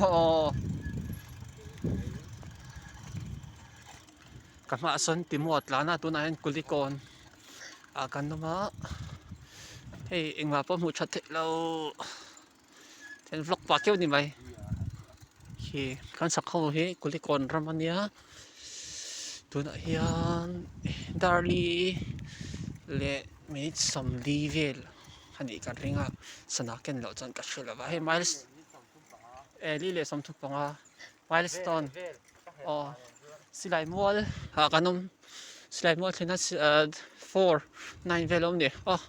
Aw. Ka hmaah sawn Timua tlan a tunah hian Kulikawn ah kan awm a hei engmah pawh hmuh that theih loh then vlog pah keuh a ni mai khi kan sak ho hi Kulikawn ram a nia tunah hian Darli leh minute sawmli vel a nih ka ring a sana ken loh chuan ka hre lo va hei miles eh li leh sawmthum panga milestone aw silai mual ah kan awm silai mual thlenna 4 9 vel a awm a ni aw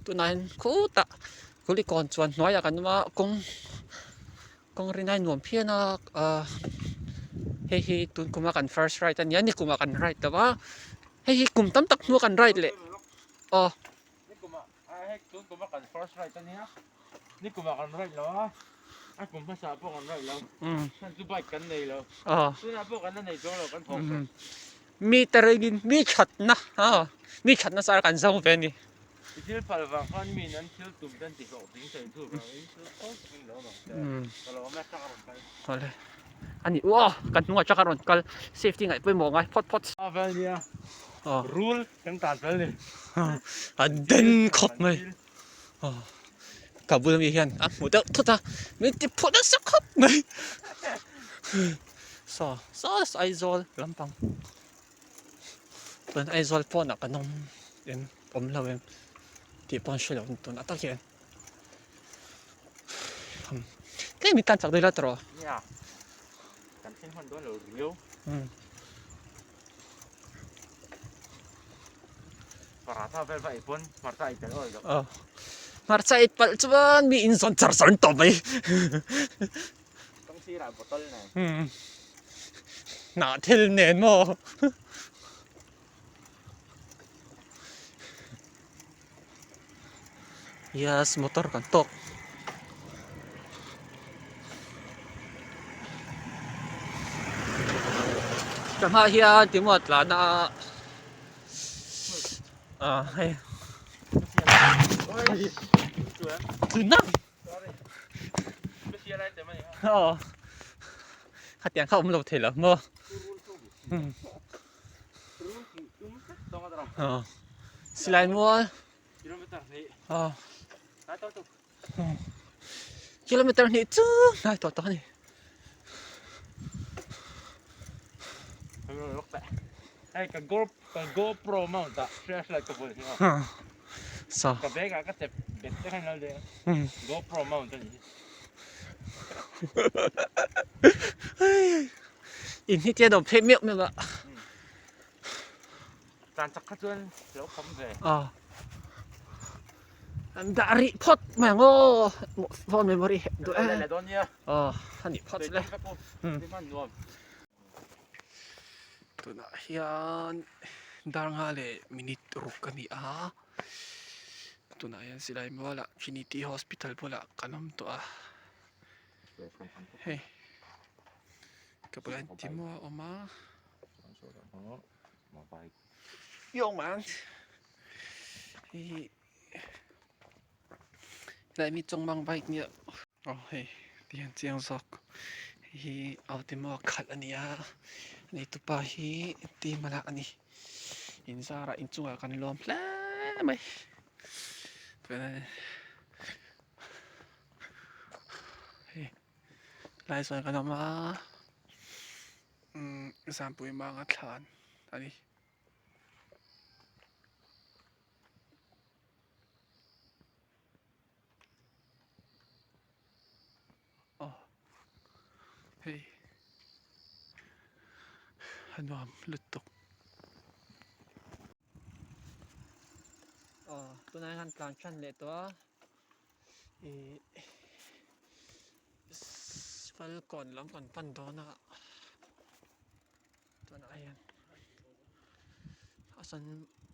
tunah hian khutah kulikawn chuan hnuaiah kan awm a kawng kawng rin a nuam phian a ah hei hi tun kuma kan first ride a nia nikumah kan ride lo va hei hi kum tam tak hnua kan ride leh aw. A hek tun kum a kan first ride a nia ni kum ah kan ride lo a a kum hmasa ah pawh kan ride lo chhan chu bike kan nei lo tunah pawh kan la nei chuang lo kan thawk tawh. Mi te rengin mi thatna mi thatna sar kan zawng ve a ni. I thil phal vang khan miin an thil tum te an ti hlawh ding thei thu vangin thil thawl takin lo awm ang che ka lo awm e truck a rawn kal. Awle a ni uah kan hnungah truck a rawn kal safety ngaih pawimawh ngai phawt phawt. A vel nia rul Kan tan fel ni. A den khawp mai. Ka bul ami hian a hmu deuh thut a, min ti phu nasa khawp mai. Saw saw Aizawl lampang. Chuan Aizawl pawnah kan awm em awm lo em tih pawh an hre lo tunah tak hian. Tlem in tan chak daih la tawh. Nia. Kan thleng hman dawn lo riau. Paratha vel va ei pawn hmarcha ei tel awl loh. Aw. Hmarcha ei palh chuan mi in zawn char char an tawp mai. Kawng sirah bottle nen. Hnah thil nen maw. Yes motor kan tawk. Ka hmaah hian timaw a tlan a ah hei tuna aw khatiang kha awm lo thei lo maw. Silai mual kilometer hnih chu hnai tawh tak a ni. Saw in hi te a lo phei meuh meuh a. Tan chak kha chuan lo kham ve. Aw. An dah rih phawt mai ang aw. Phone memory hek duh e. Le dawn nia. Aw, a nih phawt le. Tunah hian dar nga leh minute ruk a ni a. Tunah hian silai mualah Trinity Hospital bulah kan awm tawh a. Hei ka bulah hian Timua a awm a. Yo man hei helai mi chawng mang bike nia aw hei ti hian chiang zawk hei hi auto khalh a ni a neitupa hi team a lah a ni inzarah inchungah kan lawm hle mai hei lai chuan kan awm a. Umm Zampui manga thlan a ni. Aw hei a nuam lutuk. Aw tunah hian tlan tan leh tawh a ih Falkawn lam kan pan dawn a tunah hian a sawn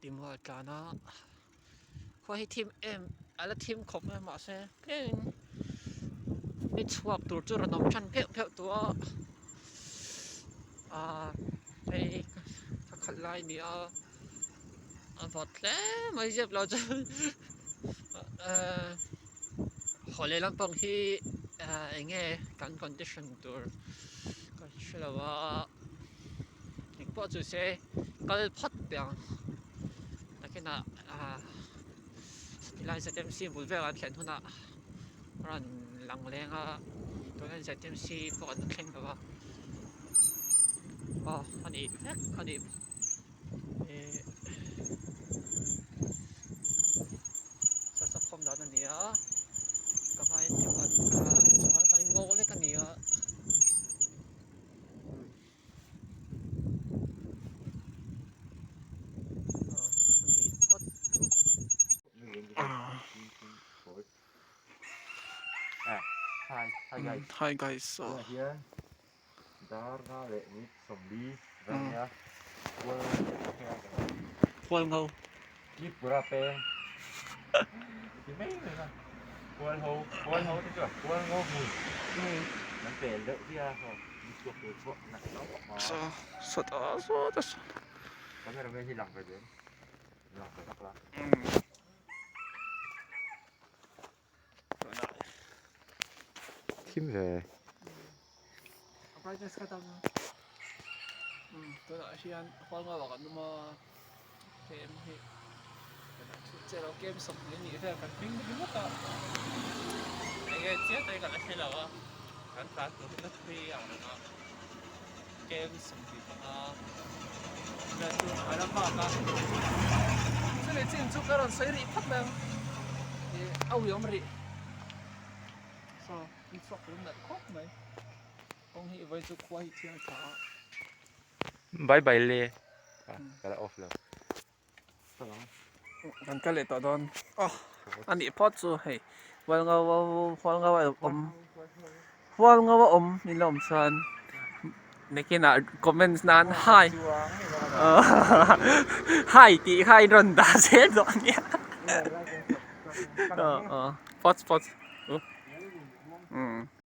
timual tlan a khua hi thim em a la thim khawp mai a mahse tlemin ni chhuak tur chu rawn awm than pheuh pheuh tawh a ah hei ka khalh lai a ni a a vawt hle mai zep lo chuan eh haw leh lampang hi. Eng nge kan condition tur ka hre lo a, eng pawh chu se kal phawt teh ang. Nakinah tilai ZMC bul velah an thlen hunah a rawn lang leng a, tunah hian ZMC pawh an la thleng lo a, aw a nih vek a nih ih sasap khawm dan a ni a, ka hmain tichuan chuan a ingo vek a ni a. Hi guys so Hualngo Thim ve. A brightness ka tam tunah hian hualngo ah kan awm a kem hi che lo kem 20 nih vel kan hming ringawt a enge chiah te kan la hre lo a kan tlan tur hi na thui ang reng a kem 25 vel chu a la bak a chumi chin chu ka rawn sawi rih phawt mai ang ih a uiawm rih saw i chhuak tur nalh khawp mai kawng hi vawi chu khua hi thiang tha a. Bye bye le ka la off lo kan kal leh tawh dawn aw a nih phawt chu hei hualngo hualngo a awm hualngo a awm in la awm chuan nakinah comments nan hi hi tih kha in rawn dah zel dawn ania aw aw pawt pawt.